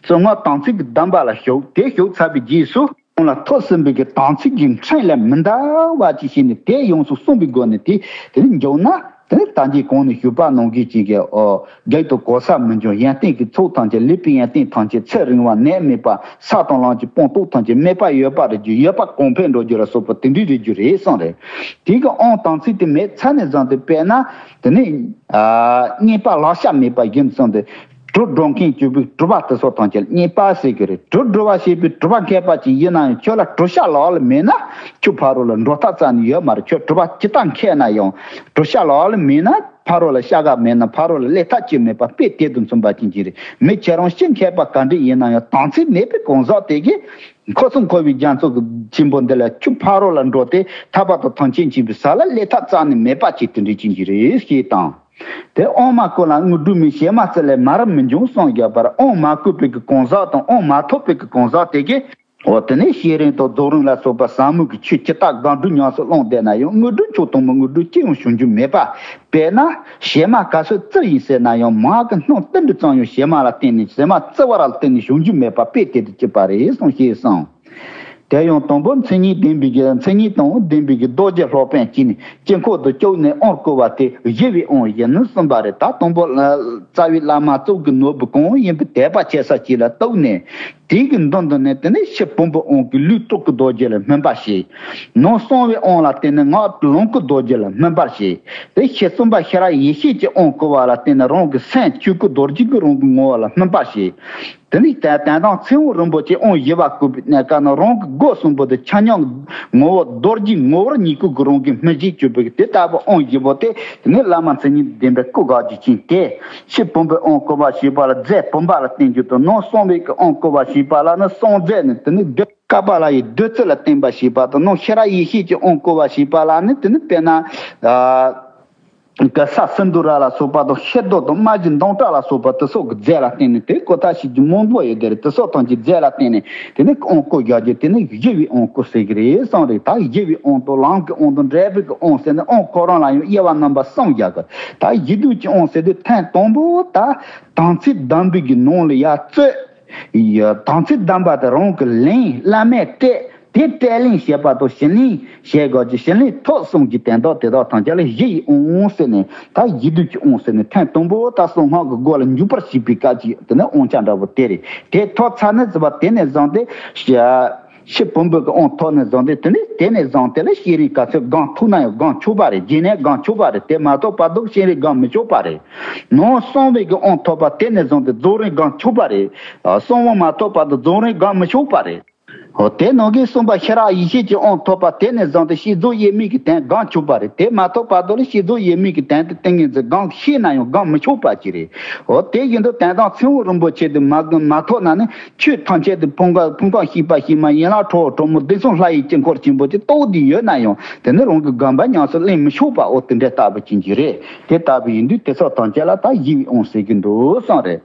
གསང་སྔགས་དམ་ཚིག་གི་གདམས་པ་ལ་ཞུགས། དེ་ཞུགས་ཚར་བའི་རྗེས་སུ་ཁོང་ལ་ཐོབ་ཟིན་པའི་གི་དམ་ཚིག་གི་ཕྲིན་ལས་མི་འདའ་བ་ཅིག་བྱས་ནས་དེ་ཡོངས་སུ་བསྲུང་བའི་སྒོ་ནས་དེ་དེ་ནི་འཇོག་ན། དེ་ནི་ད་གིན་གོང་ནས་ཞུས་པ་ནང་བཞིན་ཅིག་གི་ཨོ་རྒྱུད་དུ་གོལ་ས་མི་འབྱུང་། ཡོན་ཏན་གྱི་ཚོགས་ཐམས་ཅད། ལུས་པའི་ཡོན་ཏན་ཐམས་ཅད། ཚེ་རིང་བ། ནད་མེད་པ། ས་དང་ལམ་གྱི་སྤངས་རྟོགས་ཐམས་ཅད། མེད་པ་ཡོད་པར་རིག་རྒྱུ། ཡོད་པ་གོང་འཕེལ་འགྲོ་རྒྱུ་ལ་སོགས་པ་དེ་འདྲའི་རིག་རྒྱུ་རེད་གསུངས་རེད། དེ་གི་དབང་དམ་ཚིག་དེ་མེད་ཚར་ནས་བཟུང་སྟེ་དཔེར་ན་དེ་ནི་རྙེད་པ་ལག་ཆ་མེད་པ་བཞིན་གསུངས་ཏེ། གྲུ་སྒྲོག་མཁན་གྱུར་པའི་གྲུ་པ་དེ་ཚོ་ཐམས་ཅད་རྙེད་པ་ཟེར་གྱི་རེད། གྲུ་སྒྲུག་པ་ཞེས་པའི་གྲུ་པ་མཁས་པ་ཅིག་ཡིན་ན་ཡང་ཁྱོད་ལ་གྲུ་ཤ་ལག་ལ་མེད་ན་ཁྱོད་ཕ་རོལ་ལ་འགྲོ་ཐབས་རྩ་ནས་ཡོད་མ་རེད། ཁྱོད་གྲུ་པ་ཇི་ལྟར་མཁས་ན་ཡང་གྲུ་ཤ་ལག་ལ་མེད་ན་ཕ་རོལ་ལ་ཤ་ག་མེད་ན་ཕ་རོལ་ལ་སླེབས་ཐབས་ཅིག་མེད་པ་དཔེ་དེ་དང་མཚུངས་པ་ཅན་ཅིག་རེད། མི་ཁྱེད་རང་སྤྱིར་མཁས་པ་ག་འདྲ་ཡིན་ན་ཡང་དམ་ཚིག་མེད་པའི་གང་ཟག་དེ་གིས་འཁོར་གསུམ་འཁོར་བའི་རྒྱ་མཚོ་ཆེན་པོ་འདི་ལ་ཁྱོད་ཕ་རོལ་ལ་འགྲོ་སྟེ་ཐར་པ་དང་ཐམས་ཅད་མཁྱེན་པའི་ས་ལ་སླེབས་ཐབས་རྩ་ནས་མེད་པ་ཅིག་དེ་འདྲ་ཅན་ཅིག་རེད་ཞེས་དང་། དེ་དབང་མ་བསྐུར་ལ་དངོས་གྲུབ་མེད། གཞན་མ་བརྩིས་ལས་མར་མི་འབྱུང་གསུངས་ཡོད་པར། དབང་མ་བསྐུར་བའི་གི་གང་ཟག་དང་དབང་མ་ཐོབ་པའི་གི་གང་ཟག་དེ་གིས། འོ་དེ་ནས་བསྐྱེད་རིམ་དང་རྫོགས་རིམ་ལ་སོགས་པ་ཟབ་མོ་གི་ཆོས་ཇི་ལྟར་སྒོམ་སྒྲུབ་ཉམས་སུ་བླངས་བསྡད་ན་ཡང་དངོས་གྲུབ་མཆོག་ཐུན་མོང་དངོས་གྲུབ་ཅི་ཡང་བྱུང་རྒྱུ་མེད་པ། དཔེར་ན་གཞན་མ་ག་ཚོད་བརྩིས་ཡིན་ཟེར་ན་ཡང་མ་གི་སྣང་ཏིལ་འབྲུ་ཙམ་ཡང་གཞན་མ་ལ་བརྟེན་ནས་གཞན་མ་བརྩི་བ་ལ་བརྟེན་ནས་བྱུང་རྒྱུ་མེད་པ་དཔེ་དེ་དང་གཅིག་པ་རེད་གསུངས་ཞེས་གསུངས། དེ་ཡང་དང་པོ་མཚན་ཉིད་ལྡན་པའི་གི་མཚན་ཉིད་དང་ལྡན་པའི་གི་རྡོ་རྗེ་སློབ་དཔོན་གྱིས་ནི་དཀྱིལ་འཁོར་དུ་བཅུག་ནས་དབང་བསྐུར་བ་དེ་ཞི་བའི་དབང་ཡིན་ནོ་གསུངས་པ་རེད། ད་དང་པོ་རྩ་བའི་བླ་མ་གཙུག་གི་ནོར་བུ་གང་ཡིན་པའི་དད་པ་ཆེ་ས་ཅིག་ལ་གཏུགས་ནས་དེའི་གི་མདུན་དུ་ནས་དེ་ནས་ཕྱི་བུམ་པའི་དབང་གིས་ལུས་སྟོབས་ཀྱི་རྡོ་རྗེ་ལ་སྨིན་པར་བྱེད། ནང་གསང་བའི་དབང་ལ་བརྟེན་ནས་ངག་ལོངས་སྐུ་རྡོ་རྗེ་ལ་སྨིན་པར་བྱེད། དེ་ཕྱི་གསུམ་པ་ཤེས་རབ་ཡེ་ཤེས་ཀྱི་དབང་བསྐུར་བ་ལ་བརྟེན་ནས་རང་གི་སེམས་ཆོས་སྐུ་རྡོ་རྗེ་གི་རང་གི་ངོ་བོ་ལ་སྨིན་པར་བྱེད། དེ་ནས་དོན་དོན་དམ་ཚིག་དབང་རིན་པོ་ཆེ་དབང་བཞི་པ་བསྐུར་བའི་གནས་སྐབས་ན་རང་གི་སྒོ་གསུམ་པོ་དེ་ཆ་མཉམ་ངོ་བོ་རྡོ་རྗེ་ངོ་བོར་ཉིད་སྐུ་གི་རང་གི་སྨིན་བྱེད་གྱུར་པའི་དེ་ལྟ་བུ་དབང་བཞི་པོ་དེ་དེ་ནས་བླ་མ་མཚན་ཉིད་ལྡན་པས་བསྐུར་དགོས་རྒྱུ་ཅན་ཏེ། ཕྱི་བུམ་པའི་དབང་བསྐུར་བ་ཞེས་པ་ལ་རྫས་བུམ་པ་ལ་བརྟེན་རྒྱུ་དང་ནང་གསང་བའི་གི་དབང་བསྐུར་བ་ཞེས་པ་ལ་ནི་གསང་རྫས་ནི་དེ་ནི་བདུད་ཀ་པ་ལ་ཡི་བདུད་རྩི་ལ་བརྟེན་པ་ཞེས་པ་དང་ནང་ཤེས་རབ་ཡེ་ཤེས་ཀྱི་དབང་བསྐུར་བ་ཞེས་པ་ལ་ནི་དེ་ནི་དཔེར་ན། ག་ས་སིནྡྷུ་ར་ལ་སོགས་པ་དང་ཤེལ་རྡོ་དང་རྨ་བྱའི་མདུང་ཀྲག་ལ་སོགས་པ་དེ་སོགས་ཀྱི་རྫས་ལ་བརྟེན་ནས་དེ་བསྐུར་ཐབས་བྱེད་རྒྱུ་མང་པོ་ཡོད་དེ་རེད། དེ་སོགས་ཐམས་ཅད་རྫས་ལ་བརྟེན་ནས་དེ་ནི་དབང་བསྐུར་རྒྱག་རྒྱུ་དེ་ནི་ཞི་བའི་དབང་བསྐུར་ཟེར་གྱི་རེད་གསུངས་རེད། ད་ཞི་བའི་དབང་དང་ལམ་གྱི་དབང་དང་འབྲས་བུ་གི་དབང་ཟེར་ནས་དབང་ཁོ་རང་ལ་ཡང་དབྱེ་བ་རྣམ་པ་གསུམ་རྒྱག་གི། ད་ཞི་དུལ་གྱི་དབང་ཟེར་དུས་ཐེངས་དང་པོ་ད་དམ་ཚིག་གདམས་པའི་གི་ནང་ལ་ཡར་རྩོད། ཡ། དམ་ཚིག་གདམས་པ་དེ་རང་གི་ལེན། བླ་མས་སྤྲད། དེ་སྤྲད་ལེན་བྱེད་པ་དང་ཞི་ལེན་བྱེད་དགོས་ཀྱི། ཞི་ལེན་ཐོབ་གསུམ་གྱི་དོན་དག་དེ་དག་ཐམས་ཅད་ལ་ཞི་ཡི་དབང་ཟེར་ནས་ད་ཞི་དུལ་གྱི་དབང་ཟེར་ནས་ཐེངས་དང་པོ་ད་གསང་སྔགས་ཀྱི་སྒོ་ལ་འཇུག་པར་བྱེད་པའི་སྐབས་ཀྱི་དེ་ནི་དབང་ཆ་འདྲ་པོ་དེ་རེད། དེ་ཐོབ་ཚར་ནས་ཟེར་བ་དེ་ནས་བཟུང་སྟེ་ཞི་ཕུང་པོའི་གི་དབང་ཐོབ་ནས་བཟུང་སྟེ་དེ་ནི་དེ་ནས་བཟུང་དེ་ལ་བསྐྱེད་རིམ་ག་ཚོད་སྒོམ་ཐུབ་ན་ཡང་སྒོམ་ཆོག་པ་རེད། རྗེས་ནས་སྒོམ་ཆོག་པ་རེད། དེ་མ་ཐོབ་བར་དུ་བསྐྱེད་རིམ་སྒོམ་མི་ཆོག་པ་རེད། ནང་གསང་བའི་གི་དབང་ཐོབ་པ་དེ་ནས་བཟུང་སྟེ་རྫོགས་རིམ་སྒོམ་ཆོག་པ་རེད། གསང་དབང་མ་ཐོབ་བར་དུ་རྫོགས་རིམ་སྒོམ་མི་ཆོག་པ་རེད། འོ་དེ་ནང་གི་གསུངས་པ་ཤེས་རབ་ཡེ་ཤེས་ཀྱི་དབང་ཐོབ་པ་དེ་ནས་བཟུང་སྟེ་བསྐྱེད་རྫོགས་དབྱེར་མེད་ཀྱི་དོན་སྒོམ་ཆོག་པ་རེད། དེ་མ་ཐོབ་བར་དུ་ལ་བསྐྱེད་རྫོགས་དབྱེར་མེད་ཀྱི་དོན་དེ་ཏིང་ངེ་འཛིན་སྒོམ་ཤེས་ན་ཡང་སྒོམ་མི་ཆོག་པ་ཅིག་རེད། འོ་དེ་བཞིན་དུ་དོན་དམ་ཚིག་དབང་རིན་པོ་ཆེ་དེ་མ་མ་ཐོབ་ན་ནི་ཆོས་ཐམས་ཅད་དེ་ཕུང་ཁམས་ཕུང་ཁམས་སྐྱེས་པ་སྐྱེས་མ་ཡན་ལག་ཁྲོ་བོ་ཁྲོ་མོ་བདེ་གསུམ་ལྷ་ཡི་དཀྱིལ་འཁོར་ཆེན་པོ་ཅིག་རྟོགས་བསྡད་ཡོད་ན་ཡང་དེ་ནི་རང་གི་སྒོམ་པ་ཉམས་སུ་ལེན་མི་ཆོག་པ་འོ་དེ་འདྲ་ལྟ་བུ་ཅན་གྱི་རེད། དེ་ལྟ་བུ་ཡིན་དུས་དེ་ཚོ་ཐམས་ཅད་ལ་ད་ཞི་བའི་དབང་ཟེར་གྱི་འདུག་གསུངས་རེད།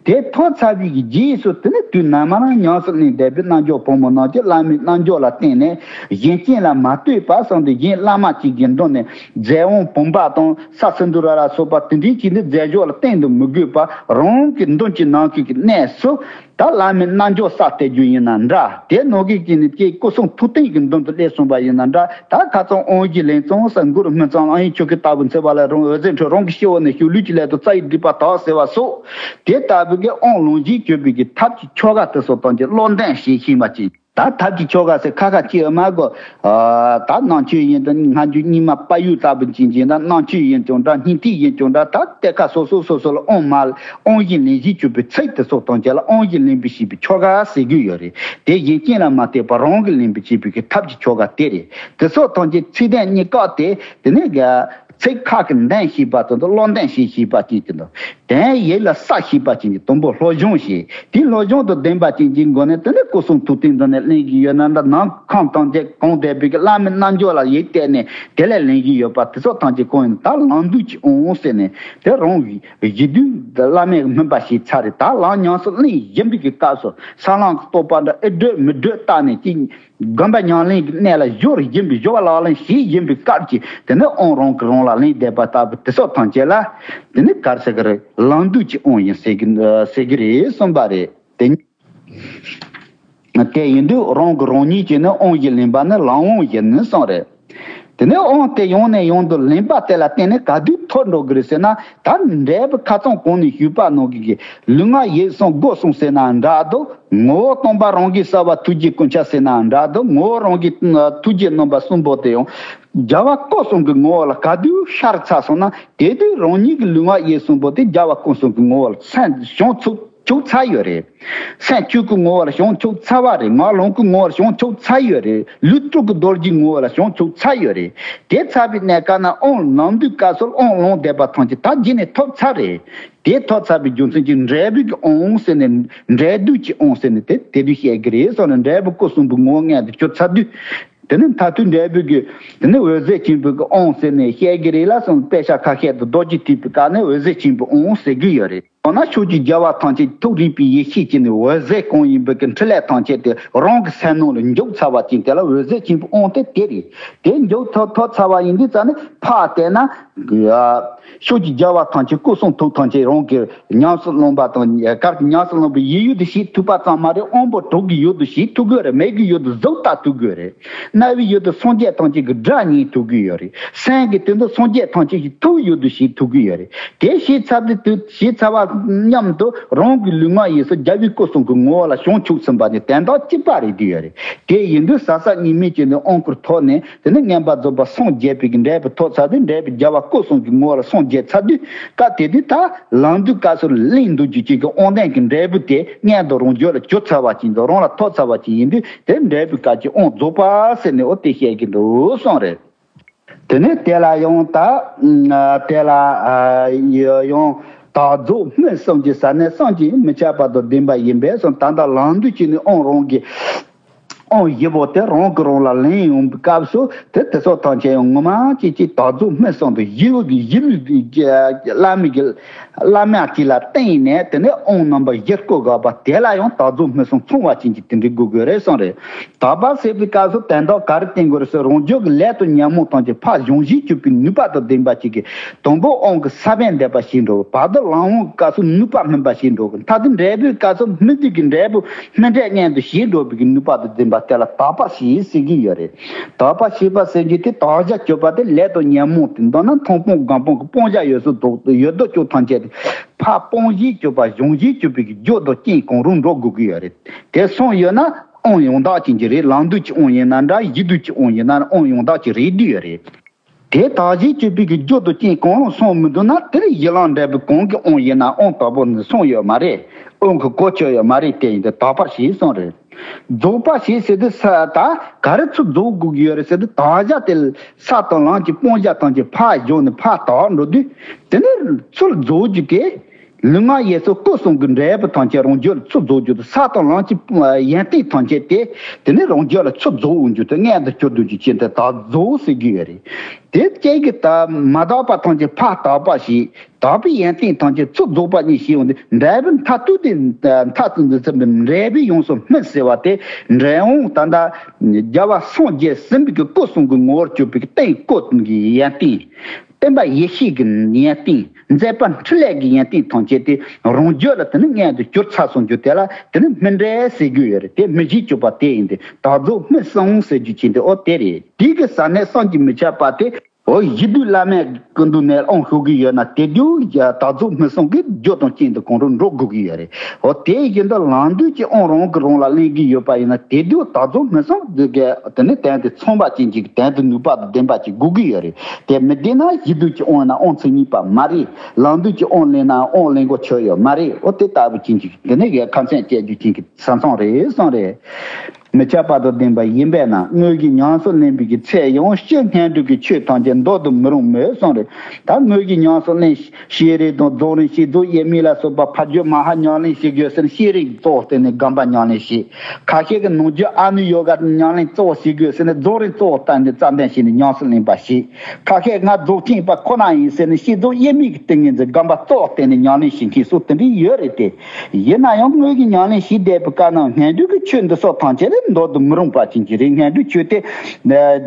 དེ་ཐོབ་ཚར་བའི་རྗེས་སུ་དེ་ནི་དུས་ནམ་རང་ཉམས་སུ་ལེན་བསྡད་པའི་རྣལ་འབྱོར་ཕོ་མོ་རྣམས་ཀྱིས་བླ་མའི་རྣལ་འབྱོར་ལ་བརྟེན་ནས་གཞན་རྐྱེན་ལ་མ་ལྟོས་པར་གསུངས་ཏེ་གཞན་བླ་མ་གཅིག་གི་མདུན་ནས་རྫས་དབང་བུམ་པ་དང་ས་སིནྡྷུ་ར་ལ་སོགས་པ་དེ་འདྲའི་ཅིག་ནི་རྫས་སྦྱོར་ལ་བརྟེན་དུ་མི་དགོས་པར་རང་གི་མདུན་གྱི་ནམ་མཁའི་གནས་སུ། ད་བླ་མའི་རྣལ་འབྱོར་ས་སྟེར་རྒྱུ་ཡིན་ན་འདྲ། དེ་ནང་གི་ཀྱི་ནི་ཀྱེ་སྐུ་གསུང་ཐུགས་རྟེན་གྱི་མདུན་དུ་སླེབས་སོང་བ་ཡིན་ན་འདྲ། ད་ཁ་ཚང་དབང་གི་ལན་ཙང་ས་གུ་རུ་སྨིན་ཙང་ཨ་ཡིན་ཆོ་གི་ལྟ་བུ་འཚེ་བ་ལ་རང་འོད་ཟེར་འཕྲོ་རང་གི་སྤྱི་བོ་ནས་ཞུགས་ལུས་ཀྱི་ལས་དང་རྩ་ཡི་སྒྲིབ་པ་དག་ཟེར་བ་སོགས། དེ་ལྟ་བུ་གི་དབང་ལོངས་སྤྱོད་སྤྱོད་པའི་གི་ཐབས་ཀྱི་ཆོ་ག་དེ་སོགས་དང་གྱི་བློ་ལྡན་ཞེས་ཤེས་མ་ཅིག་ད་ཐབས་ཀྱི་ཆོ་ག་ཟེར་ཁ་ཁ་ཅིག་ཨ་མ་གོ། ད་ནང་ཆོས་ཡིན་དང་སྔ་འགྱུར་རྙིང་མ་པ་ཡུལ་ལྟ་བུ་ཅན་ཅན་དང་ནང་ཆོས་ཡིན་ཀྱང་འདྲ། སྙིང་ཐིག་ཡིན་ཀྱང་འདྲ། ད་གཏེར་ཁ་སོ་སོ་སོ་སོ་ལ་དབང་མ་དབང་བཞིན་ལེན་བཞིན་སྤྱོད་པའི་ཚིག་དེ་སོགས་དང་བཅས་ལ་དབང་བཞིན་ལེན་པའི་བྱེད་པའི་ཆོ་ག་ཟེར་གྱི་ཡོད་རེད། དེ་གཞན་རྐྱེན་ལ་མ་ལྟོས་པར་རང་གིས་ལེན་པའི་བྱེད་པའི་གི་ཐབས་ཀྱི་ཆོ་ག་དེ་རེད། དེ་སོགས་དང་བཅས་ཚིག་དོན་གཉིས་ཀ་དེ་དེ་ནས་ཚིག་ཁ་གི་འདོན་ཤེས་པ་དང་བློ་འདོན་བྱེད་ཤེས་པ་ཅན་གྱི་འདུག་དོན་ཡིད་ལ་གསལ་ཤེས་པ་ཅན་གྱི་དང་པོ་བློ་སྦྱོང་བྱེད། དེ་བློ་སྦྱོང་དང་ལྡན་པ་ཅན་གྱི་སྒོ་ནས་དེ་ནས་སྐུ་གསུང་ཐུགས་རྟེན་འདི་ནས་ལེན་གྱི་ཡོད་ན་འདྲ། ནང་ཁམས་ཐམས་ཅད་གང་བསྡད་པའི་གི་བླ་མའི་རྣལ་འབྱོར་ལ་ཡིད་གཏད་ནས་དེ་ལས་ལེན་གྱི་ཡོད་པ་དེ་ཚོ་ཐམས་ཅད་གང་ཡིན། ད་ལམ་འདུས་ཀྱི་དབང་ཟེར་ནས་དེ་རང་གི་གཞི་དུས་བླ་མས་སྨིན་པ་ཞིག་ཚར་རེད། ད་ལམ་ཉམས་སུ་ལེན་བཞིན་པའི་གི་སྐབས་སུ་ས་ལམ་གྱི་རྟོགས་པ་འདྲ་ཨེ་སྒྲུབ་མི་སྒྲུབ་བལྟས་ནས་ཅིག་དགོན་པ་ཉམས་ལེན་གྱི་གནས་ལ་སྦྱོར་བཞིན་པའི་སྦྱོར་བ་ལག་ལེན་བྱེད་བཞིན་པའི་སྐབས་ཀྱི་དེ་ནས་དབང་རང་གིས་རང་ལ་ལེན་བསྡད་པ་ལྟ་བུ་དེ་སོགས་ཐམས་ཅད་ལ་དེ་ནས་ག་རེ་ཟེར་གི་རེད། ལམ་འདུས་ཀྱི་དབང་ཡིན་ཟེར་གི་ཟེར་གི་རེད་གསུངས་པ་རེད། དེ་དེ་ཡིན་དུས་རང་གིས་རང་ཉིད་ཀྱིས་ནི་དབང་ཞིག་ལེན་པ་ནི་ལམ་དབང་ཡིན་གསུངས་རེད། དེ་ནས་དབང་དེ་ཡང་ནས་ཡང་དུ་ལེན་པ་དེ་ལ་བརྟེན་ནས་ག་དུས་ཐོབ་འགྲོ་གི་རེད་ཟེར་ན། ད་འབྲས་བུ་ཁ་ཚང་གོང་ནས་ཞུས་པ་ནང་གི་གི་ལུས་ངག་ཡིད་གསུམ་སྒོ་གསུམ་ཟེར་ན་འདྲ་འདུག་ངོ་བོ་སྟོང་པ་རང་གི་གསལ་བ་ཐུགས་རྗེའི་སྐུ་འཆར་ཟེར་ན་འདྲ་འདུག་ངོ་བོ་རང་གི་ཐུགས་རྗེ་རྣམ་པ་གསུམ་པོ་དེ་ཡང་རྒྱལ་བ་སྐུ་གསུམ་གྱི་ངོ་བོ་ལ་ག་དུས་ཤར་ཚར་སོང་ན་དེ་དུས་རང་ཉིད་ཀྱི་ལུས་ངག་ཡིད་གསུམ་པོ་དེ་རྒྱལ་བ་སྐུ་གསུམ་གྱི་ངོ་བོ་ལ་སེམས་བྱང་ཆུབ་བྱུང་ཚར་ཡོད་རེད། སེམས་བཅུ་གི་ངོ་བོ་ལ་བྱང་ཆུབ་ཚར་བ་རེད། ངག་ལོངས་ཀྱི་ངོ་བོ་ལ་བྱང་ཆུབ་ཚར་ཡོད་རེད། ལུས་དྲུག་གི་རྡོ་རྗེའི་ངོ་བོ་ལ་བྱང་ཆུབ་ཚར་ཡོད་རེད། དེ་ཚར་བའི་གནས་སྐབས་ན་དབང་ལམ་འདུས་སྐབས་སུ་དབང་ལོངས་བསྡད་པ་ཐམས་ཅད་ད་རྗེས་ནས་ཐོབ་ཚར་རེད། དེ་ཐོབ་ཚར་བའི་རྒྱུ་མཚན་གྱིས་འབྲས་བུ་གི་དབང་ཟེར་ནས་འབྲས་དུས་ཀྱི་དབང་ཟེར་ནས་དེ་དེ་དུས་བཤད་ཀྱི་རེད་གསུངས་ནས་འབྲས་བུ་སྐུ་གསུམ་པོའི་ངོ་བོ་མངོན་དུ་གྱུར་ཚར་དུས། དེ་ནི་མཐར་ཐུག་འབྲས་བུ་གི་དེ་ནི་འོད་ཟེར་ཆེན་པོའི་གི་དབང་ཟེར་ནས་བཤད་ཀྱི་རེད་ལ་སོགས་དཔེ་ཆ་ཁ་ཤས་དང་རྡོ་རྗེ་ཐེག་པའི་སྐབས་ནས་འོད་ཟེར་ཆེན་པོའི་དབང་ཟེར་གྱི་ཡོད་རེད། འོ་ན་ཕྱོགས་ཀྱི་རྒྱལ་བ་ཐམས་ཅད་ཐུགས་རིག་པའི་ཡེ་ཤེས་ཀྱི་ནི་འོད་ཟེར་གང་ཡིན་པའི་གི་འཕྲིན་ལས་ཐམས་ཅད་དེ་རང་གི་སེམས་ནང་ལ་འཇུག་ཚར་བ་ཅན་དེ་ལ་འོད་ཟེར་ཆེན་པོའི་དབང་དེ་དེ་རེད། དེ་འཇུག་ཐོབ་ཐོབ་ཚར་བ་ཡིན་དུས་ཙ་ནི་ཕར་བལྟས་ན། ཕྱོགས་ཀྱི་རྒྱལ་བ་ཐམས་ཅད་སྐུ་གསུང་ཐུགས་ཐམས་ཅད་རང་གི་ཉམས་སུ་བླངས་པ་དང་གར་གྱི་ཉམས་སུ་བླངས་པའི་ཡིད་ཡུལ་དུ་བྱེད་ཐུབ་པ་ཙམ་མ་རེད། དབང་པོ་དྲུག་གི་ཡུལ་དུ་བྱེད་ཐུབ་ཀྱི་རེད། མིག་གི་ཡུལ་དུ་གཟུགས་ལྟ་ཐུབ་ཀྱི་རེད། རྣ་བའི་ཡུལ་དུ་སངས་རྒྱས་ཐམས་ཅད་ཀྱི་སྒྲ་ཉན་ཐུབ་ཀྱི་ཡོད་རེད། སེམས་ཀྱི་དོན་དུ་སངས་རྒྱས་ཐམས་ཅད་ཀྱི་ཐུགས་ཡུལ་དུ་བྱེད་ཐུབ་ཀྱི་ཡོད་རེད། དེ་བྱེད་ཚར་དུས་དུས་བྱེད་ཚར་བ་མཉམ་དུ་རང་གི་ལུས་ངག་ཡིད་གསུམ་རྒྱལ་བའི་སྐུ་གསུང་གི་ངོ་བོ་ལ་བྱང་ཆུབ་ཟིན་པ་ནི་དོན་དག་གཅིག་པ་རེད་དུས་ཡོད་རེད། དེ་ཡིན་དུས་ཟབ་ཟབ་གཉིས་མེད་ཀྱི་ནི་དབང་བསྐུར་ཐོབ་ནས། དེ་ནས་མངོན་པར་རྫོགས་པར་སངས་རྒྱས་པའི་གི་འབྲས་བུ་ཐོབ་ཚར་དུས་འབྲས་བུ་རྒྱལ་བ་སྐུ་གསུམ་གྱི་ངོ་བོ་ལ་སངས་རྒྱས་ཚར་དུས་སྐབས་དེ་དུས་ད་ལམ་འདུས་སྐབས་སུ་ལེན་འདུས་རྒྱུ་གཅིག་གི་དབང་ལྡན་གྱི་འབྲས་བུ་དེ་མངོན་དུ་རང་རྒྱུད་ལ་གྱུར་ཚར་བ་ཅིག་འདུག་རང་ལ་ཐོབ་ཚར་བ་ཅིག་ཡིན་དུས་དེ་འབྲས་བུའི་སྐབས་ཀྱི་དབང་རྫོགས་པ་ཟེར་ནས་འོ་དེ་བཤད་ཀྱི་འདུག་གསུངས་རེད། དེ་ནས་དེ་ལ་ཡང་ད་དེ་ལ་ཡང་དག་རྫོགས་སྨིན་གསུམ་གྱི་ས་ནས་གསུམ་གྱིས་མི་ཁྱབ་པ་དང་ལྡན་པ་ཡིན་པས་སོ། ད་ལྟ་ལམ་འདུས་ཀྱི་ནི་དབང་རང་གི་དབང་བཞི་པོ་དེ་རང་གིས་རང་ལ་ལེན་ཡོང་བའི་སྐབས་སུ་དེ་དེ་སོགས་ཐམས་ཅད་ཡང་ངོ་མ་ཅིག་ཅིག་དག་རྫོགས་སྨིན་གསུམ་དུ་བཞི་པོ་གི་བཞི་ལུས་བླ་མའི་གི་བླ་མ་ཅིག་ལ་བརྟེན་ནས་དེ་ནས་དབང་རྣམ་པ་བཞི་བསྐུར་དགོས་པ་དེ་ལ་ཡང་དག་རྫོགས་སྨིན་གསུམ་མཚུངས་པ་ཅན་གྱི་དེ་འདྲའི་དགོས་དགོས་རེད་གསུངས་རེད། དག་པ་ཟེར་བའི་སྐབས་སུ་དོན་དག་ག་རེ་བསྟན་དགོས་རེད་ཟེར། རང་རྒྱུད་ཀྱི་ལས་དང་ཉོན་མོངས་ཐམས་ཅད་ཕར་སྦྱོང་བྱེད་སྤྱོད་པའི་ནུས་པ་དང་ལྡན་པ་ཅིག་གིས་དང་པོ་དབང་གི་ས་བོན་འདེབས་པ་ཞིག་འགྲོ། བར་དུ་ལམ་དབང་གི་སྐབས་སུ་ནུས་པ་སྨིན་པ་ཞིག་འགྲོ། མཐར་ཐུག་འབྲས་བུའི་སྐབས་སུ་སྨིན་དུས་ཀྱི་འབྲས་བུ་སྨིན་འབྲས་མངོན་དུ་བྱེད་འགྲོ་བའི་གི་ནུས་པ་དང་ལྡན་པ་དེ་ལ་དག་པ་ཞེས་ཟེར་གྱི་ཡོད་རེད། དག་པ་ཞེས་པ་ཟེར་རྒྱུ་དེ་དག་བྱ་སྤྱོད་པ་དེ་ལས་དང་ཉོན་མོངས་དེ་མདོར་ན་མཐོང་སྤང་སྒོམ་སྤང་གི་སྤང་བྱ་ཡོད་ཚད་ཡོད་དོ་ཅོག་ཐམས་ཅད་དེ་ཕར་སྤང་བྱེད་སྤྱོད་པ་སྦྱོང་བྱེད་སྤྱོད་པའི་གི་རྒྱུ་དང་རྐྱེན་གང་རུང་འགྲོ་དགོས་ཀྱི་ཡོད་རེད། དེ་སོང་ཡོད་ན། དབང་ཡང་དག་ཅན་གྱི་རེད། ལམ་འདུས་ཀྱི་དབང་ཡིན་ན་འདྲ། གཞི་འདུས་ཀྱི་དབང་ཡིན་ན་དབང་ཡང་དག་ཅིག་རེད་འདུས་ཡོད་རེད། དེ་དག་བྱེད་སྤྱོད་པའི་གི་རྒྱུ་དང་རྐྱེན་གང་རུང་སོང་མི་འདུག་ན་དེར་གཞི་ལམ་འབྲས་བུ་གང་གི་དབང་ཡིན་ན་དབང་དག་པོ་ནི་སོང་ཡོད་མ་རེད། དབང་གི་གོ་ཆོད་ཡོད་མ་རེད། དེ་ཡིན་དུས་དག་པ་ཞེས་གསུངས་རེད། རྫོགས་པ་ཞེས་ཟེར་དུས་ས་ད་ག་རེ་ཚུར་རྫོགས་དགོས་ཀྱི་ཡོད་རེད་ཟེར་དུས་དག་བྱ་དེ་ས་དང་ལམ་གྱི་སྤང་བྱ་ཐམས་ཅད་ཕར་བཞག་ནས་ཕར་དག་འགྲོ་དུས་དེ་ནས་ཚུར་རྫོགས་རྒྱུ་དེ། ལུས་ངག་ཡིད་གསུམ་སྐུ་གསུམ་གྱི་འབྲས་བུ་ཐམས་ཅད་རང་རྒྱུད་ལ་ཚུར་རྫོགས་རྒྱུ་དང་ས་དང་ལམ་གྱི་ཡོན་ཏན་ཐམས་ཅད་དེ་དེ་ནས་རང་རྒྱུད་ལ་ཚུར་རྫོགས་འོང་རྒྱུ་དེ་མངོན་དུ་གྱུར་འདུག་རྒྱུ་ཅན་དེ་དག་རྫོགས་ཟེར་གྱི་ཡོད་རེད། དེ་ཅན་གྱི་ད་མ་དག་པ་ཐམས་ཅད་ཕར་དག་པ་ཞེས་དག་པའི་ཡོན་ཏན་ཐམས་ཅད་ཚུར་རྫོགས་པ་ཉིད་ཞེས་འོང་དུས་འབྲས་བུ་མཐར་ཐུག་དེ་མཐར་ཐུག་འདི་ཚུལ་འབྲས་བུ་ཡོངས་སུ་སྨིན་ཟེར་བ་དེ་འབྲས་དབང་ད་ལྟ་རྒྱལ་བ་སངས་རྒྱས་ཟིན་པའི་གི་སྐུ་གསུམ་གྱི་ངོ་བོར་གྱུར་པའི་གི་རྟེན་སྐུ་གི་ཡོན་ཏན། བསྟན་པ་ཡེ་ཤེས་ཀྱི་ཡོན་ཏན། མཛད་པ་འཕྲིན་ལས་ཀྱི་ཡོན་ཏན་ཐམས་ཅད་དེ་རང་རྒྱུད་ལ་དེ་ནི་མངོན་དུ་གྱུར་ཚར་སོང་རྒྱུ་དེ་ལ་དེ་ནི་སྨིན་གྲོལ་ཟེར་རྒྱུ་ཡོད་རེད། དེ་མི་བཞེད་གྱུར་པ་དེ་ཡིན་ཏེ། དག་རྫོགས་སྨིན་གསུམ་ཟེར་རྒྱུ་ཅན་དེ་ཨོ་དེ་རེད། དེ་གི་ས་ནས་བསམ་གྱིས་མི་ཁྱབ་པ་དེ། ཨོ་ཡིད་སྡུད་བླ་མའི་སྐུ་མདུན་ནས་དབང་ཞུ་གི་ཡོད་ན། དེ་དུས་ཡ་དག་རྫོགས་སྨིན་གསུམ་གྱི་རྒྱུ་དང་རྐྱེན་དེ་གང་རུང་འགྲོ་དགོས་ཀྱི་ཡོད་རེད། ཨོ་དེ་བཞིན་དུ་ལམ་འདུས་ཀྱི་དབང་རང་གིས་རང་ལ་ལེན་གྱི་ཡོད་པ་ཡིན་ན། དེ་དུས་དག་རྫོགས་སྨིན་གསུམ་དེ་ག་དེ་ནི་དོན་དེ་ཚང་བ་ཅན་གྱི་དོན་དེ་ནུས་པ་དང་ལྡན་པ་ཅིག་དགོས་ཀྱི་ཡོད་རེད། དེ་མི་བདེན་ན་ཡིད་སྡུད་ཀྱི་དབང་ན་དབང་ཚད་ངེས་པ་མ་རེད། ལམ་འདུས་ཀྱི་དབང་ལེན་ན་དབང་ལེན་དགོས་ཆོག་ཡོད་མ་རེད། ཨོ་དེ་ལྟ་བུ་ཅན་གྱི་དེ་ནི་ཡ་ཁམས་ཚན་བཅད་རྒྱུ་ཅན་གྱི་ས་མཚམས་རེད་གསུངས་རེད། མི་ཁྱབ་པ་དང་ལྡན་པ་ཡིན་པས་ན། དངོས་ཀྱི་ཉམས་སུ་ལེན་པའི་གི་ཚེ་ཡང་སྤྱིར་སྔོན་འགྲོ་གི་ཆོས་ཐམས་ཅད་འདོར་དུ་མི་རུང་མོད་གསུངས་རེད། ད་དངོས་ཀྱི་ཉམས་སུ་ལེན། ཤེས་རིག་དང་རྫོགས་རིམ། བསྐྱེད་རྫོགས་དབྱེར་མེད་ལ་སོགས་པ་ཕར་རྒྱུད་མ་ཧཱ་ཉམས་ལེན་བྱེད་དགོས་ཟེར་ན་ཤེས་རིག་གཙོ་བོ་བསྟན་ནས་སྒོམ་པ་ཉམས་ལེན་བྱེད། ཁ་ཤས་ཀྱིས་ནང་རྒྱུད་ཨ་ནུ་ཡོ་ག་ཉམས་ལེན་གཙོ་བོ་བྱེད་དགོས་ཟེར་ནས་རྫོགས་རིམ་གཙོ་བོ་བསྟན་ནས་རྩ་འདོན་བྱས་ནས་ཉམས་སུ་ལེན་པ་བྱེད། ཁ་ཤས་ང་རྫོགས་ཆེན་པ་ཁོ་ན་ཡིན་ཟེར་ནས་བསྐྱེད་རྫོགས་དབྱེར་མེད་ཀྱི་ཏིང་ངེ་འཛིན་སྒོམ་པ་གཙོ་བོ་བསྟན་ནས་ཉམས་ལེན་བྱེད་མཁན་སོགས་དེ་འདྲ་ཡོད་རེད་དེ། ཡིན་ན་ཡང་དངོས་ཀྱི་ཉམས་ལེན་བྱེད་བསྡད་པའི་སྐབས་ན་སྔོན་འགྲོ་གི་ཆོས་འདི་སོགས་ཐམས་ཅད་ལས་འདོར་དུ་མི་རུང་བ་ཅན་གྱི་རེད། སྔོན་འགྲོའི་ཆོས་དེ་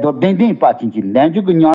འདོར་ལྡན་ལྡན་པ་ཅན་གྱི་ལས་འགྲོ་གི་ཉམས།